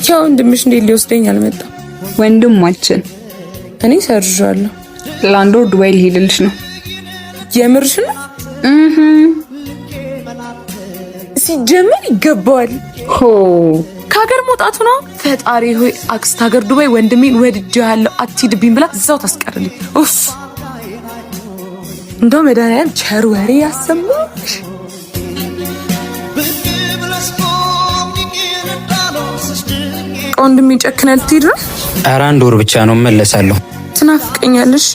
ያው ወንድምሽ እንዴት ሊወስደኝ አልመጣም? ወንድማችን እኔ ሰርዣለሁ። ለአንድ ወር ዱባይ ሊሄድልሽ ነው። የምርሽ ነው? እህ። ሲጀመር ይገባዋል። ሆ። ከሀገር መውጣቱ ነው። ፈጣሪ ሆይ አክስት ሀገር ዱባይ ወንድሜን ወድጄሃለሁ አትሂድብኝ ብላ እዛው ታስቀርልኝ። ኡፍ፣ እንደው መድኃኒዓለም ቸር ወሬ ያሰማሽ። ወንድሜ ጨክነህ ልትሄድ ነው? ኧረ አንድ ወር ብቻ ነው፣ እመለሳለሁ። ትናፍቀኛለሽ።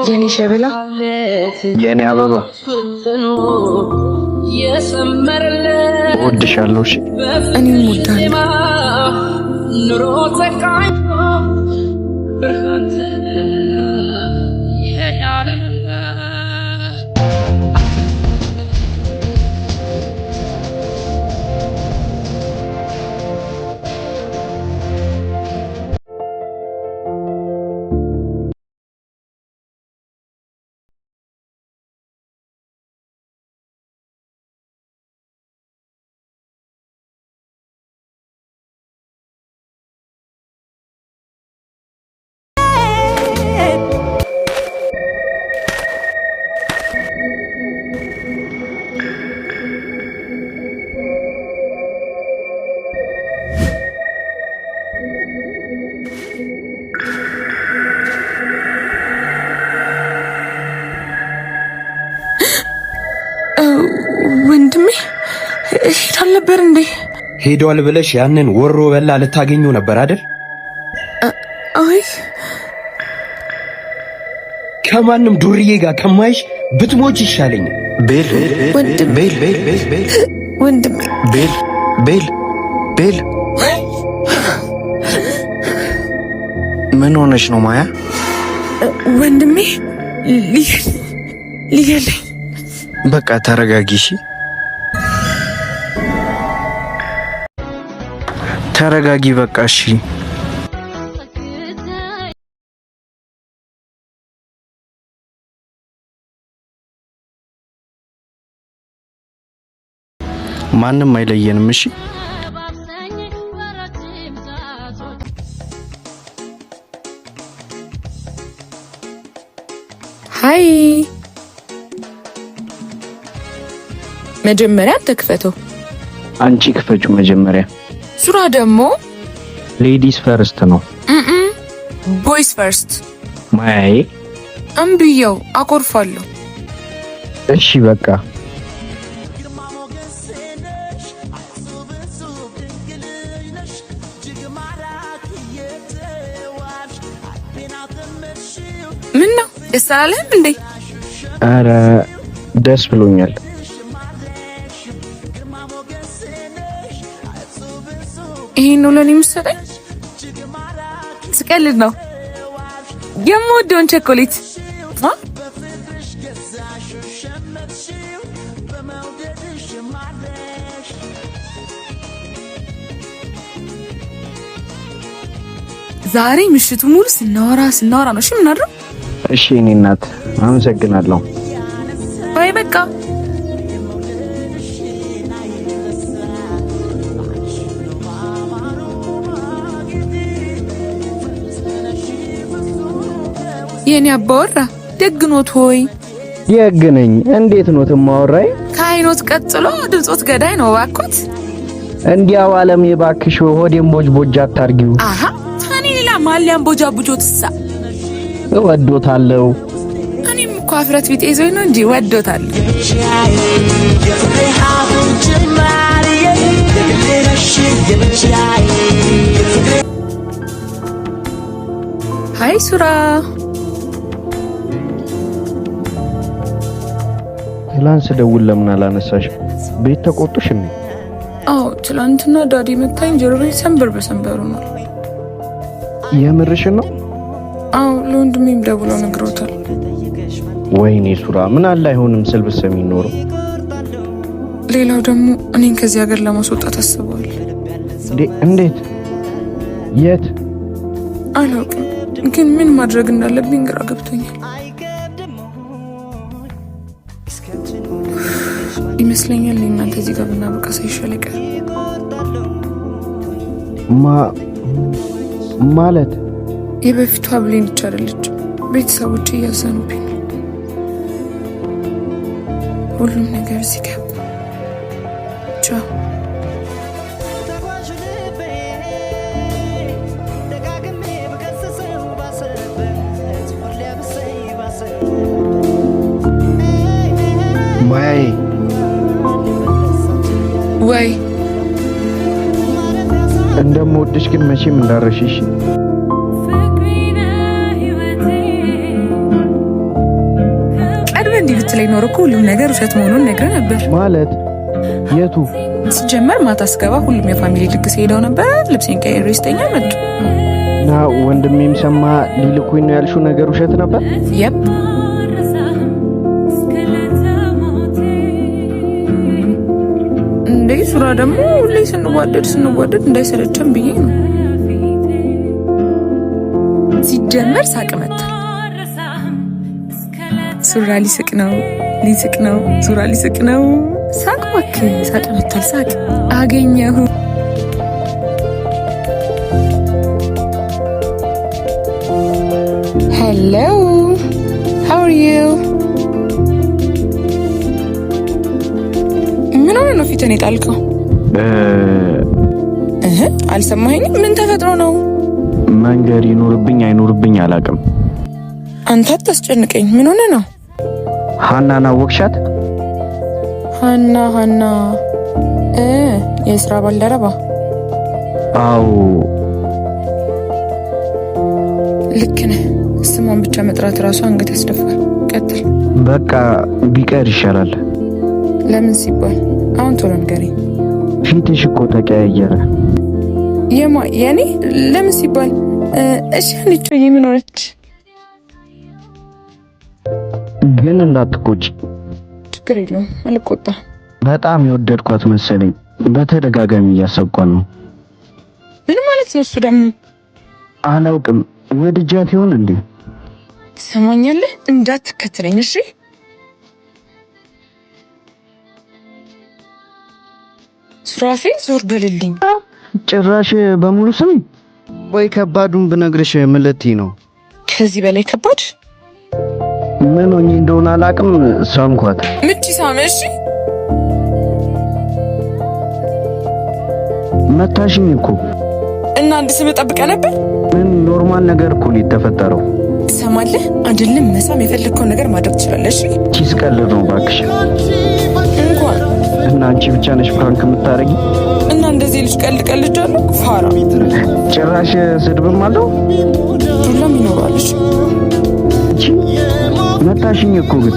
የኔ ሸበላ፣ የኔ አበባ፣ እወድሻለሁ። እሺ። እኔም እወድሃለሁ። ወንድሜ ሄዳል ነበር እንዴ? ሄዷል ብለሽ ያንን ወሮ በላ ልታገኘው ነበር አይደል? አይ። ከማንም ዱርዬ ጋር ከማይሽ ብትሞች ይሻለኛል። ቤል። ወንድሜ። ቤል፣ ቤል፣ ቤል። ወንድሜ። ቤል፣ ቤል፣ ቤል፣ ምን ሆነሽ ነው ማያ? ወንድሜ ሊገለኝ። በቃ ተረጋጊ። እሺ፣ ተረጋጊ። በቃ እሺ። ማንም አይለየንም። እሺ። Hi፣ መጀመሪያ አንተ ክፈተው። አንቺ ክፈቹ መጀመሪያ። ሱራ ደግሞ። Ladies first ነው። Boys first። ማያዬ። እምብየው አኮርፋለሁ። እሺ በቃ። ምን ነው፣ ደስ አላለህም እንዴ? አረ ደስ ብሎኛል። ይሄን ነው ለኔ የምትሰጠኝ? ስቀልድ ነው። የምወደውን ቸኮሌት አ? ዛሬ ምሽቱ ሙሉ ስናወራ ስናወራ ነው። እሺ የምናድረው። እሺ የኔ እናት፣ አመሰግናለሁ። Bye በቃ። የኔ አባወራ፣ ደግኖት ሆይ? ደግ ነኝ። እንዴት ኖት እማወራይ? ከአይኖት ቀጥሎ ድምጾት ገዳይ ነው እባክዎት። እንዲያው አለም የባክሽ ሆዴን ቦጅ ቦጅ አታርጊው። አሃ፣ ታኔ ሌላ ማሊያም ቦጃ ቡጆትሳ? እወዶታለሁ። እኔም እኮ አፍረት ቢጤ ይዞኝ ነው እንጂ ወዶታል። Hi ሱራ። ትላንት ስደውል ለምን አላነሳሽ? ቤት ተቆጡሽ እንዴ? አዎ፣ ትላንትና daddy መታኝ። ጀርባዬ ሰንበር በሰንበር ሆኗል። የምርሽን ነው? አዎ፣ ለወንድሜም ደውለው ነግረውታል። ወይኔ ሱራ፣ ምን አለ አይሆንም ስል ብትሰሚ ኖሮ። ሌላው ደግሞ እኔን ከዚህ ሀገር ለማስወጣት አስበዋል። እንዴት? የት? አላውቅም፣ ግን ምን ማድረግ እንዳለብኝ ግራ ገብቶኛል። ይመስለኛል እናንተ እዚህ ጋር ብናበቃ ሳይሻል አይቀርም። ማለት የበፊቷ ብሌን ብቻ አይደለችም። ቤተሰቦቼ እያዘኑብኝ ነው። ሁሉም ነገር እዚህ ጋር። ቻው። ማያዬ። ወይ። እንደምወድሽ ግን መቼም እንዳረሽሽ። ቀድመህ እንዲህ ብትለኝ ኖሮ እኮ ሁሉም ነገር ውሸት መሆኑን ነግረህ ነበር። ማለት የቱ? ሲጀመር ማታ ስገባ ሁሉም የ family ድግስ ሄደው ነበር። ልብሴን ቀይሬ ስተኛ መጡ። እና ወንድሜም ሰማ ሊልኩኝ ነው ያልሽው ነገር ውሸት ነበር? Yep። እንዴ ሱራ፣ ደግሞ ሁሌ ስንዋደድ ስንዋደድ እንዳይሰለቸን ብዬ ነው። ሲጀመር ሳቅ መታል። ሱራ ሊስቅ ነው፣ ሊስቅ ነው፣ ሱራ ሊስቅ ነው። ሳቅ እባክህ፣ ሳቅ መታል። ሳቅ አገኘሁ። Hello, how are you? ምን ሆነ ነው ፊትን የጣልከው? እህ፣ አልሰማኸኝም? ምን ተፈጥሮ ነው? መንገር ይኖርብኝ አይኖርብኝ አላውቅም። አንተ አታስጨንቀኝ። ምን ሆነ ነው? ሀናን አወቅሻት? ሀና፣ ሀና የስራ ባልደረባ? አዎ። ልክ ነህ። ስሟን ብቻ መጥራት እራሱ አንገት ያስደፋል። ቀጥል። በቃ ቢቀር ይሻላል። ለምን ሲባል? አሁን ቶሎ ንገረኝ። ፊትሽ እኮ ተቀያየረ። የማ? የኔ? ለምን ሲባል? እሺ አንቺ ምን ሆነች? ግን እንዳትቆጪ። ችግር የለውም፣ አልቆጣም። በጣም የወደድኳት መሰለኝ። በተደጋጋሚ እያሰብኳት ነው። ምን ማለት ነው እሱ ደግሞ? አላውቅም። ወድጃት ይሆን እንዴ? ትሰማኛለህ? እንዳትከተለኝ እሺ። ሱራፌ፣ ዞር በልልኝ። ጭራሽ በሙሉ ስም ወይ ከባዱን ብነግርሽ ምን ልትይ ነው? ከዚህ በላይ ከባድ? ምን ሆኜ እንደሆነ አላውቅም። ሳምኳት። ምች ሳመ? እሺ። መታሽኝ እኮ። እና አንድ ስም ጠብቀህ ነበር? ምን፣ normal ነገር እኮ ነው የተፈጠረው። ትሰማለህ? አይደለም መሳም፣ የፈለግከውን ነገር ማድረግ ትችላለህ። እሺ። ቺስ ቀልድ ነው እባክሽ። እንኳን እና አንቺ ብቻ ነሽ prank የምታረጊ? እና እንደዚህ ልጅ ቀልድ ቀልጃለሁ። ፋራ። ጭራሽ ስድብም አለው። ዱላም ይኖረዋል። እሺ። እቺ መታሽኝ እኮ ግን።